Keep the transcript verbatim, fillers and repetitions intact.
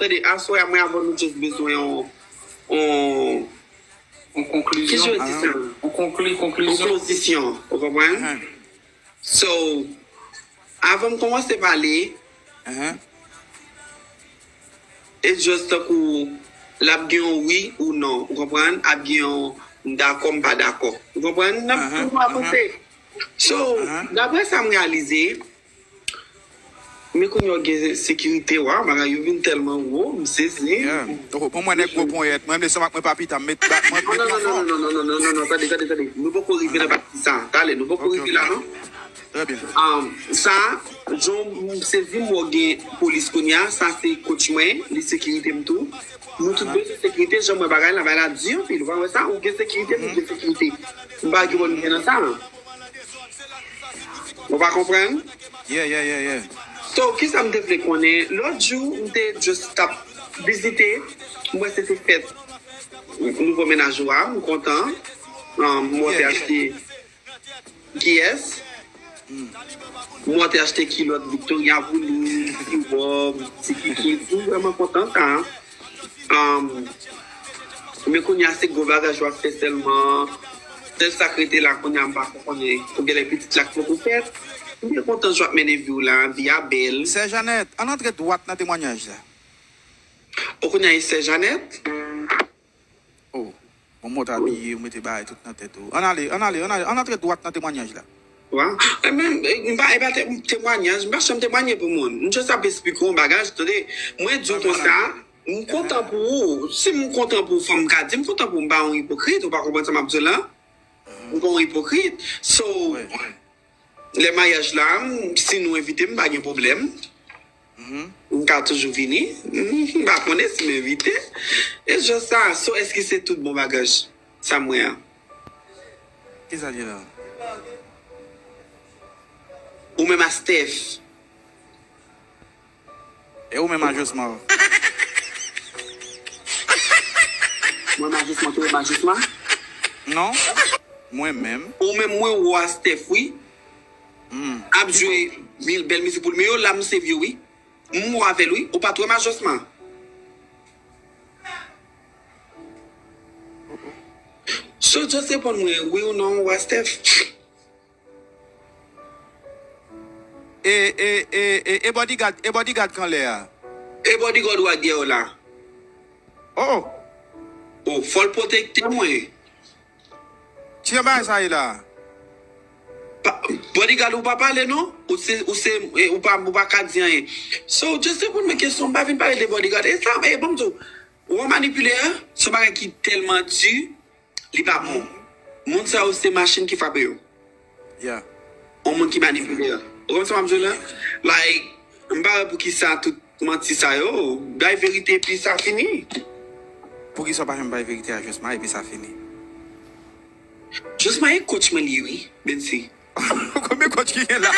Tande, aswè a, mwen avè w, nou just bezwen yon, yon, yon konklisyon. Ki jan yo di sa? Yon konkli-, yon konklisyon. Yon pozisyon, ou konprann? So, avan m kòmanse pale, e just tankou l ap gen yon wi ou non, ou konprann? Ap gen yon m dakò, m pa dakò. Ou konprann? N ap, nou avanse. So, daprè sa m reyalize, men kounye a w gen sekirite, wa, bagay yo vin tèlman wo, m sezi. Oh, pou mwen, nèg gwo ponyèt, mwen, m desann ak mwen pa pita, m met, mwen met nan fon. Non, non, non, non, non, non, non, non, tande, tande, tande. Nou poko rive nan pati sa. Tande, nou poko rive la, non. Trè byen. Um, sa, jan m sezi m wè gen polis kounye a, sa se coach mwen, li sekirite m tou. Nou tout bezwen sekirite, jan m wè bagay la, bagay la di anpil. Ou pa wè sa? Ou gen sekirite, nou gen sekirite. M pa gen pwoblèm nan sa. Ou pa konprann? Yeah, yeah, yeah, yeah. So, kisa m te vle konnen? Lòt jou, m te just t ap vizite. M wè se te fèt nouvo mennaj ou a, m kontan. Um, m wè w te achte. Kiyès? M wè w te achte kilòt Victoria pou li, ti wòb, ti kiki. M vrèman kontan sa. Um, men kounye a se gwo bagaj w ap fè sèlman. Sèl sa k rete la kounye a, m pa ko konnen. Ou genlè pitit la k poko fèt. M byen kontan jan w ap mennen vi w la, vi a bèl. Sè Janèt, ann antre dwat nan temwanyaj la. O, kounye a e Sè Janèt? Oh, bon, mwen t abiye, ou mete bagay tout nan tèt ou. Ann ale, ann ale, ann ale, ann antre dwat nan temwanyaj la. Wa? E men, e, m pa, e pa te-, temwanyaj, m pa janm temwanye pou moun. M just ap esplike w yon bagay, tande. Mwen di w konsa, m kontan pou ou. Si m kontan pou ou, fò m ka di m kontan pou ou, m pa yon ipokrit, ou pa konprann sa m ap di w la? M pa yon ipokrit. So, lè maryaj la, m, si nou envite m, pa gen pwoblèm. M ka toujou vini. M pa konnen si m envite. E jan sa, so èske se tout bon bagaj sa m wè a? Kisa l ye la? Ou menm a Steph. E ou menm a Josma? Mwen majisman, tou majisman? Non. Mwen menm. Ou menm mwen wè a Steph, wi. Ap jwe bèl mizik pou l. Men yo la, misye vye, wi. M wè avè l, wi. Ou pa t wè majisman? So, just reponn mwen, wi ou non, ou wè Steph? E, e, e, e, e bodyguard, e bodyguard k anlè a? E bodyguard ou a dèyè w la? Oh! Oh, fò l pwotekte mwen. Ki jan bagay sa ye la? Pa, bodyguard ou pa pale non? Ou se, ou se, e, ou pa, ou pa ka di anyen. So, just reponn mwen kesyon, m pa vin pale de bodyguard. E sa, e, bon, m di w, ou manipile, se yon bagay ki tèlman di, li pa bon. Moun sa yo se machin ki frape yo. Yeah. Yon moun ki manipile. Ou konprann sa m ap di w la? Like, m pa wè poukisa tout manti sa yo. Bay verite epi sa fini. Poukisa w pa janm bay verite a Josma epi sa fini? Josma e coach mwen li ye, wi, Bensi. Konbyen coach ki gen la?